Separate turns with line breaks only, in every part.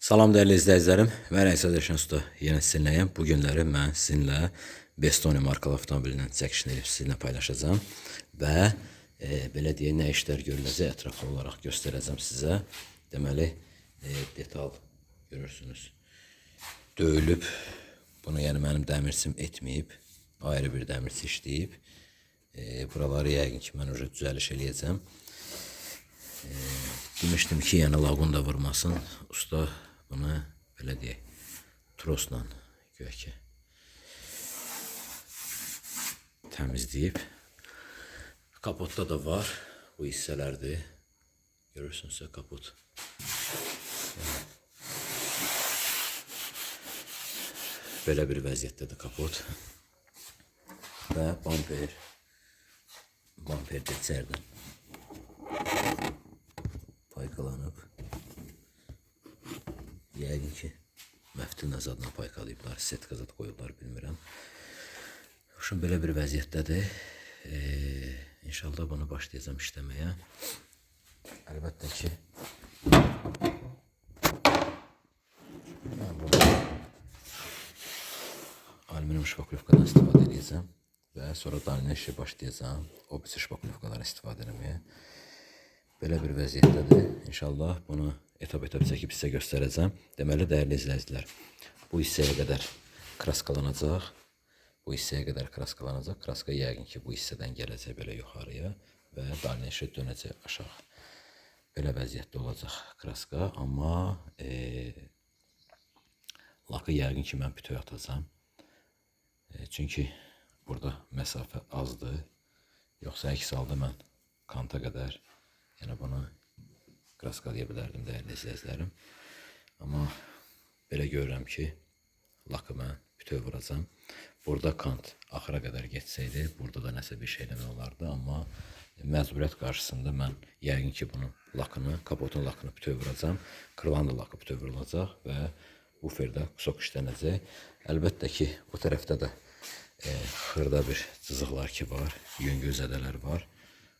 Salam dəyərli izləyicilərim, mən Əysə Şənsuda yenə sizinləyəm. Bu günləri mən sizinlə Bestoni markalı avtomobilindən çəkişini edib sizinlə paylaşacağam və belə deyək, nə işlər görüləcək ətraflı olaraq göstərəcəm sizə. Deməli, detal görürsünüz. Döyülüb, bunu yəni mənim dəmirçim etməyib, ayrı bir dəmirçi işləyib. Buraları yəqin ki, mən uca düzəliş eləyəcəm. Demişdim ki, yəni laqun da vurmasın. Usta bunu belə deyək, trosla güya ki təmizləyib. Kapotda da var bu hissələrdir. Görürsünüzsə kapot. Yəni, belə bir vəziyyətdədir kapot. Və bamper. Bamper də içərdən paykalanıb. Yəqin ki, məftil zadına paykalayıblar, setka zad qoyublar, bilmirəm. Şun belə bir vəziyyətdədir. İnşallah bunu başlayacağam işləməyə. Əlbəttə ki, mən bunu alüminium şpaklyovkadan istifadə edəcəm və sonra dalına başlayacağam o birisi şpaklyovkadan istifadə etməyə. Belə bir vəziyyətdədir. İnşallah bunu etap-etap çəkib sizə göstərəcəm. Deməli, dəyərli izləyicilər, bu hissəyə qədər kraskalanacaq. Bu hissəyə qədər kraskalanacaq. Kraska yəqin ki, bu hissədən gələcək belə yuxarıya və dalına dönəcək aşağı. Belə vəziyyətdə olacaq kraska, amma lakı yəqin ki, mən bütöv atacağam. Çünki burada məsafə azdır. Yoxsa əks halda mən kanta qədər yəni bunu kraskalaya bilərdim dəyərli izləyicilərim. Amma belə görürəm ki, lakı mən bütöv vuracağam. Burada kant axıra qədər getsəydi, burada da nəsə bir şey eləmək olardı. Amma məcburiyyət qarşısında mən yəqin ki, bunun lakını, kapotun lakını bütöv vuracağam. Kırılan da lakı bütöv vurulacaq və buferdə kusok işlənəcək. Əlbəttə ki, bu tərəfdə də xırda bir cızıqlar ki var, yüngül zədələr var.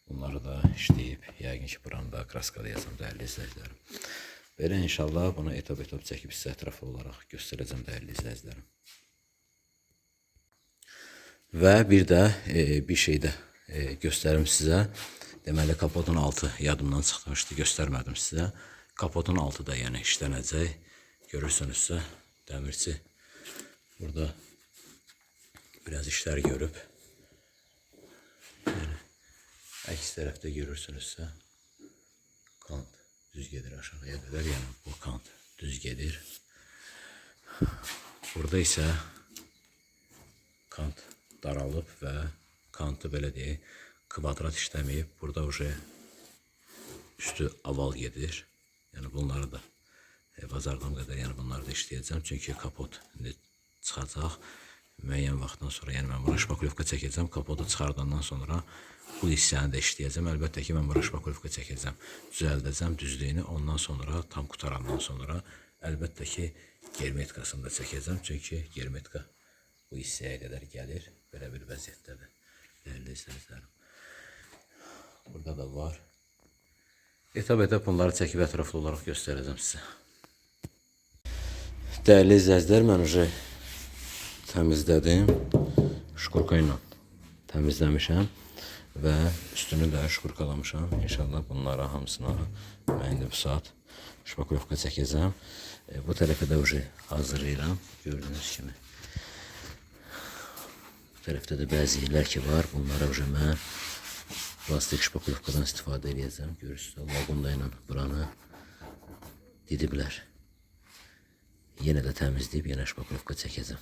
Bunları da işləyib, yəqin ki, buranı da kraskalayacağam dəyərli izləyicilərim. Belə inşallah bunu etap-etap çəkib sizə ətraflı olaraq göstərəcəm dəyərli izləyicilərim. Və bir də bir şey də göstərim sizə. Deməli, kapotun altı yadımdan çıxmışdı, göstərmədim sizə. Kapotun altı da yəni işlənəcək. Görürsünüzsə, dəmirçi burada biraz işlər görüb. Yəni, əks tərəfdə görürsünüzsə, kant düz gedir aşağıya qədər, yəni bu kant düz gedir. Burada isə kant daralıb və kantı belə deyək, kvadrat işləməyib. Burada uje üstü aval gedir. Yəni bunları da bacardığım qədər, yəni bunları da işləyəcəm. Çünki kapot indi çıxacaq. Müəyyən vaxtdan sonra, yəni mən bura şpaklyovka çəkəcəm. Kapotu çıxardandan sonra bu hissəni də işləyəcəm. Əlbəttə ki, mən bura şpaklyovka çəkəcəm. Düzəldəcəm düzlüyünü. Ondan sonra, tam qutarandan sonra əlbəttə ki, germetkasını da çəkəcəm. Çünki germetka bu hissəyə qədər gəlir. Belə bir vəziyyətdədir, dəyərli izləyicilərim. Burada da var. Etap-etap bunları çəkib ətraflı olaraq göstərəcəm sizə. Dəyərli izləyicilər, mən uje təmizlədim. Şkurka ilə təmizləmişəm və üstünü də şkurkalamışam. İnşallah bunlara hamısına mən indi bu saat şpaklyovka çəkəcəm. Bu tərəfə də uje hazırlayıram, gördüyünüz kimi. Bu tərəfdə də bəzi yerlər ki var, bunlara uje mən plastik şpaklyovkadan istifadə edəcəm. Görürsünüz, lagunda ilə buranı didiblər. Yenə də təmizləyib, yenə şpaklyovka çəkəcəm.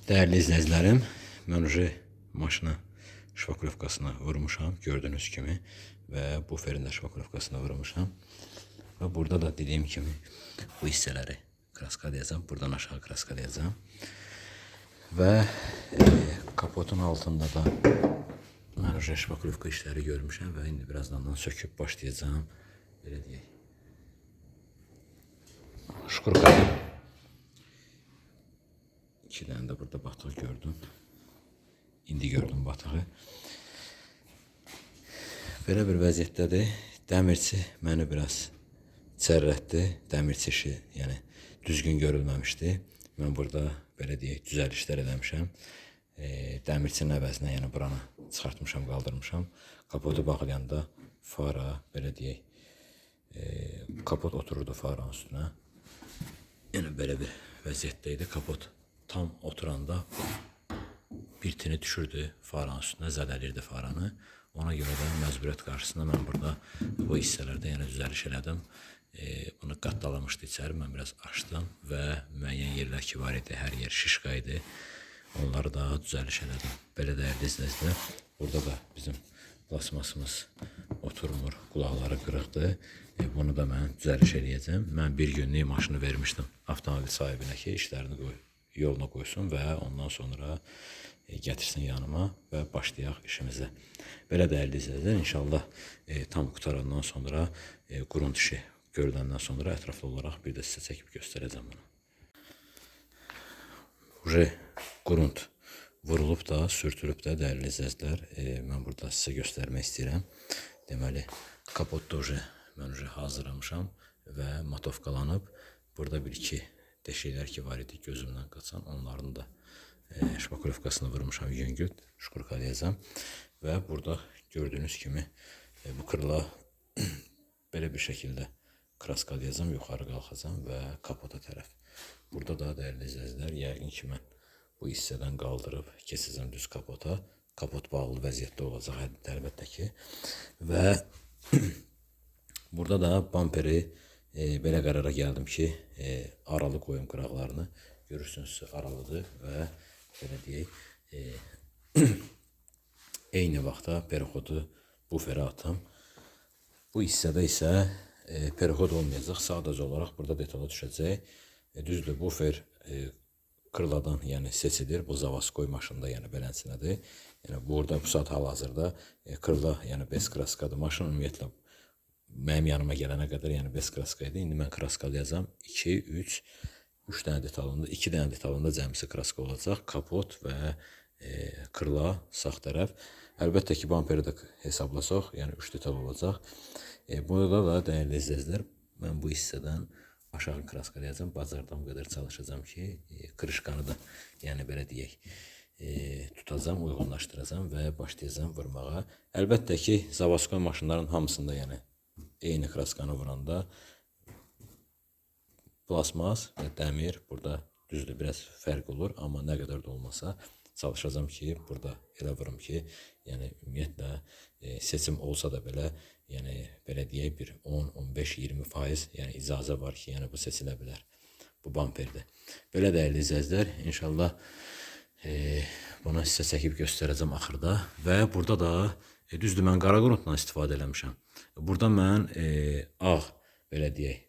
Dəyərli izləyicilərim, mən uje maşına şpaklyovkasını vurmuşam, gördüyünüz kimi və buferin də şpaklyovkasını vurmuşam. Və burada da dediyim kimi bu hissələri kraskalayacağam, buradan aşağı kraskalayacağam. Və kapotun altında da mən uje şpaklyovka işləri görmüşəm və indi birazdan söküb başlayacağam. Belə deyək. Şkurka. İki dənə də burada batıq gördüm. İndi gördüm batığı. Belə bir vəziyyətdədir. Dəmirçi məni biraz çərrətdi, dəmir çişi, yəni düzgün görülməmişdi. Mən burada belə deyək, düzəlişlər eləmişəm. Dəmirçinin əvəzinə, yəni buranı çıxartmışam, qaldırmışam. Kapotu bağlayanda fara, belə deyək, kapot otururdu faranın üstünə. Yəni belə bir vəziyyətdə idi. Kapot tam oturanda bir tini düşürdü faranın üstünə, zədəlirdi faranı. Ona görə də məcburiyyət qarşısında mən burada bu hissələrdə yəni düzəliş elədim. Bunu qatlalamışdı içəri, mən biraz açdım və müəyyən yerlər ki var idi, hər yer şişka idi. Onları da düzəliş elədim. Belə dəyərli izləyicilər, burada da bizim plasmasımız oturmur, qulaqları qırıqdır. Bunu da mən düzəliş eləyəcəm. Mən bir günlük maşını vermişdim avtomobil sahibinə ki, işlərini yoluna qoysun və ondan sonra gətirsin yanıma və başlayaq işimizə. Belə dəyərli izləyicilər, inşallah tam qutarandan sonra qrunt işi görüləndən sonra ətraflı olaraq bir də sizə çəkib göstərəcəm bunu. Uje qrunt vurulub da, sürtülüb də dəyərli izləyicilər, mən burada sizə göstərmək istəyirəm. Deməli, kapotda uje mən uje hazırlamışam və matovkalanıb. Burada bir iki deşiklər ki var idi gözümdən qaçan, onların da şpakulovkasını vurmuşam yüngül, şkurkalayacağam. Və burada gördüyünüz kimi bu kırla belə bir şəkildə kraskalayacağam, yuxarı qalxacağam və kapota tərəf. Burada da dəyərli izləyicilər, yəqin ki mən bu hissədən qaldırıb keçəcəm düz kapota. Kapot bağlı vəziyyətdə olacaq əlbəttə ki. Və burada da bamperi belə qərara gəldim ki, aralı qoyum qıraqlarını. Görürsünüz, aralıdır və belə deyək, eyni vaxtda perixodu buferə atım. Bu hissədə isə perixod olmayacaq. Sadəcə olaraq burada detala düşəcək. Düzdür, bufer kırladan yəni seçilir. Bu Zavaskoy maşında yəni beləsinədir. Yəni burada bu saat hal-hazırda kırla yəni bez kraskadır. Maşın ümumiyyətlə mənim yanıma gələnə qədər yəni bez kraska idi. İndi mən kraskalayacağam. 2, 3, 3 dənə detalında, 2 dənə detalında cəmisi kraska olacaq. Kapot və kırla sağ tərəf. Əlbəttə ki, bamperi də hesablasaq, yəni 3 detal olacaq. Burada da dəyərli izləyicilər, mən bu hissədən aşağı kraskalayacağam. Bacardığım qədər çalışacağam ki, kırışkanı da, yəni belə deyək, tutacağam, uyğunlaşdıracağam və başlayacağam vurmağa. Əlbəttə ki, Zavaskoy maşınların hamısında, yəni eyni kraskanı vuranda plasmas və dəmir burada düzdür, biraz fərq olur, amma nə qədər də olmasa çalışacağam ki, burada elə vurum ki, yəni ümumiyyətlə seçim olsa da belə, yəni belə deyək bir 10, 15, 20%, yəni icazə var ki, yəni bu seçilə bilər. Bu bamperdir. Belə dəyərli izləyicilər, inşallah bunu sizə çəkib göstərəcəm axırda və burada da düzdür, mən qara qruntdan istifadə eləmişəm. Burada mən ağ, belə deyək,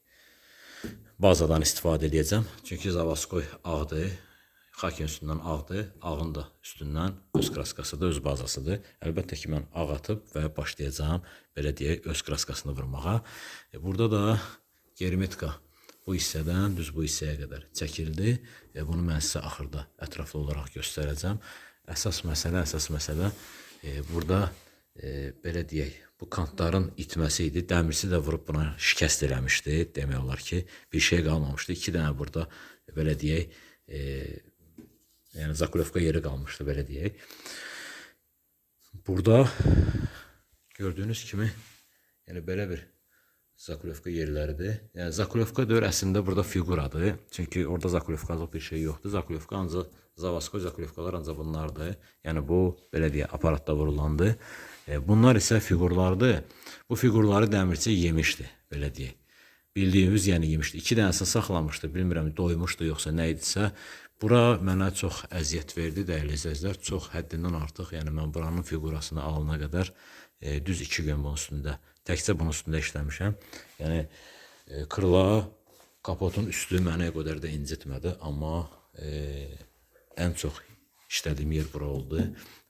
bazadan istifadə edəcəm. Çünki Zavaskoy ağdır. Xakin üstündən ağdır, ağın da üstündən öz kraskasıdır, öz bazasıdır. Əlbəttə ki, mən ağ atıb və başlayacağam, belə deyək, öz kraskasını vurmağa. Burada da germetika bu hissədən düz bu hissəyə qədər çəkildi. Bunu mən sizə axırda ətraflı olaraq göstərəcəm. Əsas məsələ burada belə deyək, bu kantların itməsi idi. Dəmirçi də vurub buna şikəst eləmişdi. Demək olar ki, bir şey qalmamışdı. 2 dənə burada belə deyək, yəni zakulovka yeri qalmışdı, belə deyək. Burada gördüyünüz kimi, yəni belə bir zakulovka yerləridir. Yəni zakulovka deyil, əslində burada figuradır. Çünki orada zakulovkalıq bir şey yoxdur. Zakulovka ancaq Zavaskoy zakulovkalar ancaq bunlardır. Yəni bu belə deyək, aparatda vurulandır. Bunlar isə fiqurlardır. Bu fiqurları dəmirçi yemişdi, belə deyək. Bildiyimiz yəni yemişdi. 2 dənəsini saxlamışdı. Bilmirəm doymuşdu yoxsa nə idisə. Bura mənə çox əziyyət verdi dəyərli izləyicilər. Çox həddindən artıq, yəni mən buranın fiqurasını alana qədər düz 2 gün bunun üstündə, təkcə bunun üstündə işləmişəm. Yəni kırla kapotun üstü mənə o qədər də incitmədi, amma ən çox işlədiyim yer bura oldu.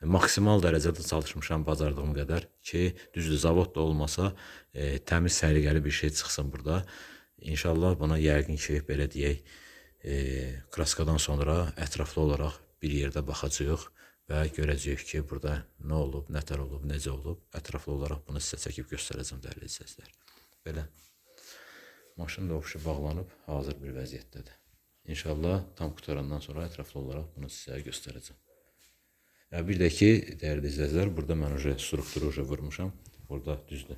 Maksimal dərəcədə çalışmışam bacardığım qədər ki, düzdür, zavod da olmasa təmiz, səliqəli bir şey çıxsın burada. İnşallah buna yəqin ki, belə deyək, kraskadan sonra ətraflı olaraq bir yerdə baxacağıq və görəcəyik ki, burada nə olub, nətər olub, necə olub. Ətraflı olaraq bunu sizə çəkib göstərəcəm dəyərli izləyicilər. Belə. Maşın da ofişi bağlanıb hazır bir vəziyyətdədir. İnşallah tam qutarandan sonra ətraflı olaraq bunu sizə göstərəcəm. Ya bir də ki, dəyərli izləyicilər, burada mən uje strukturu uje vurmuşam. Burada düzdür.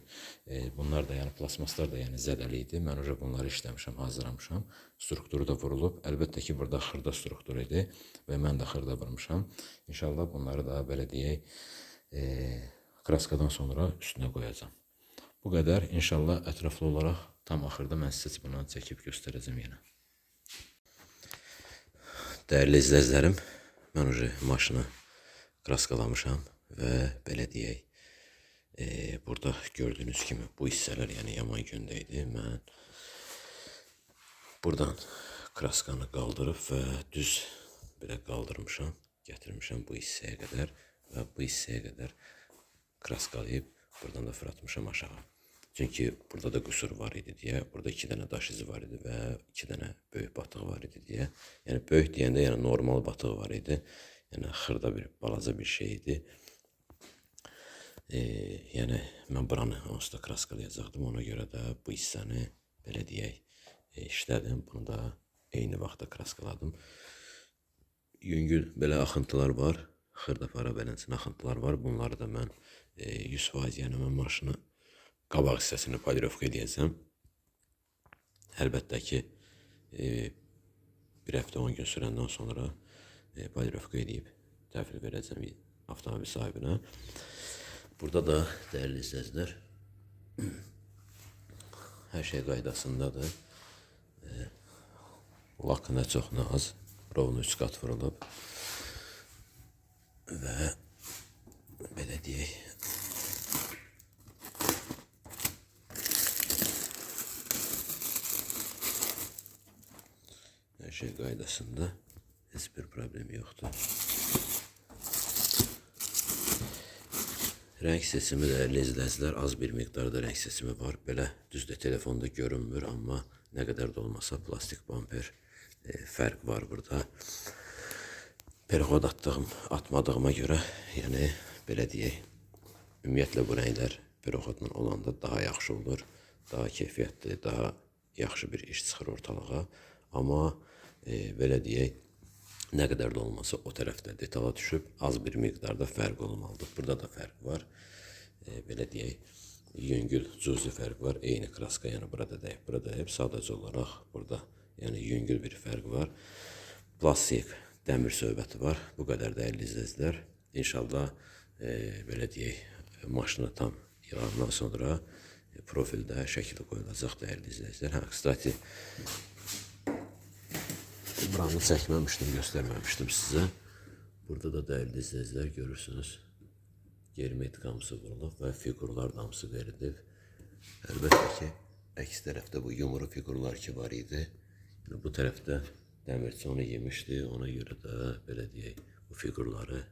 Bunlar da yəni plasmaslar da yəni zədəli idi. Mən uje bunları işləmişəm, hazırlamışam. Strukturu da vurulub. Əlbəttə ki, burada xırda struktur idi və mən də xırda vurmuşam. İnşallah bunları da belə deyək, kraskadan sonra üstünə qoyacağam. Bu qədər. İnşallah ətraflı olaraq tam axırda mən sizə bunu çəkib göstərəcəm yenə. Dəyərli izləyicilərim, mən uje maşını kraskalamışam və belə deyək, burada gördüyünüz kimi bu hissələr yəni yaman gündə idi. Mən buradan kraskanı qaldırıb və düz belə qaldırmışam, gətirmişəm bu hissəyə qədər və bu hissəyə qədər kraskalayıb buradan da fırlatmışam aşağı. Çünki burada da qüsur var idi deyə, burada 2 dənə daş izi var idi və 2 dənə böyük batıq var idi deyə. Yəni böyük deyəndə yəni normal batıq var idi. Yəni xırda bir balaca bir şey idi. Yəni mən buranı onsuz da kraskalayacaqdım. Ona görə də bu hissəni belə deyək, işlədim. Bunu da eyni vaxtda kraskaladım. Yüngül belə axıntılar var. Xırda para beləncə axıntılar var. Bunları da mən 100%, yəni mən maşını qabaq hissəsini polirovka edəcəm. Əlbəttə ki, bir həftə 10 gün sürəndən sonra polirovka edib təhvil verəcəm avtomobil sahibinə. Burada da dəyərli izləyicilər, hər şey qaydasındadır. Lak nə çox nə az, rovnu 3 qat vurulub və belə deyək, hər şey qaydasında, heç bir problem yoxdur. Rəng seçimi dəyərli izləyicilər, az bir miqdarda rəng seçimi var. Belə düzdür, telefonda görünmür, amma nə qədər də olmasa plastik bamper fərq var burada. Perxod atmadığıma görə, yəni belə deyək, ümumiyyətlə bu rənglər perxodla olanda daha yaxşı olur, daha keyfiyyətli, daha yaxşı bir iş çıxır ortalığa. Amma belə deyək, nə qədər də olmasa o tərəfdə detala düşüb az bir miqdarda fərq olmalıdır. Burada da fərq var. Belə deyək, yüngül cüzi fərq var. Eyni kraska, yəni burada dəyib, burada dəyib. Sadəcə olaraq burada yəni yüngül bir fərq var. Plastik dəmir söhbəti var. Bu qədər dəyərli izləyicilər. İnşallah belə deyək, maşını tam yığandan sonra profildə şəkil qoyulacaq dəyərli izləyicilər. Hə, kstati, buranı çəkməmişdim, göstərməmişdim sizə. Burada da dəyərli izləyicilər görürsünüz. Germet qamısı vurulub və fiqurlar damısı verilib. Əlbəttə ki, əks tərəfdə bu yumru fiqurlar ki var idi. Yəni, bu tərəfdə dəmirçi onu yemişdi. Ona görə də belə deyək, bu fiqurları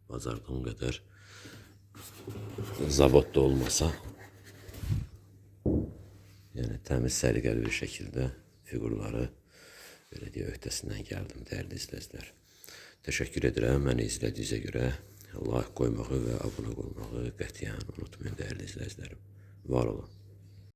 bacardığım qədər zavodda olmasa, yəni təmiz, səliqəli bir şəkildə fiqurları belə deyək, öhdəsindən gəldim dəyərli izləyicilər. Təşəkkür edirəm məni izlədiyinizə görə. Like qoymağı və abunə olmağı qətiyyən unutmayın dəyərli izləyicilərim. Var olun.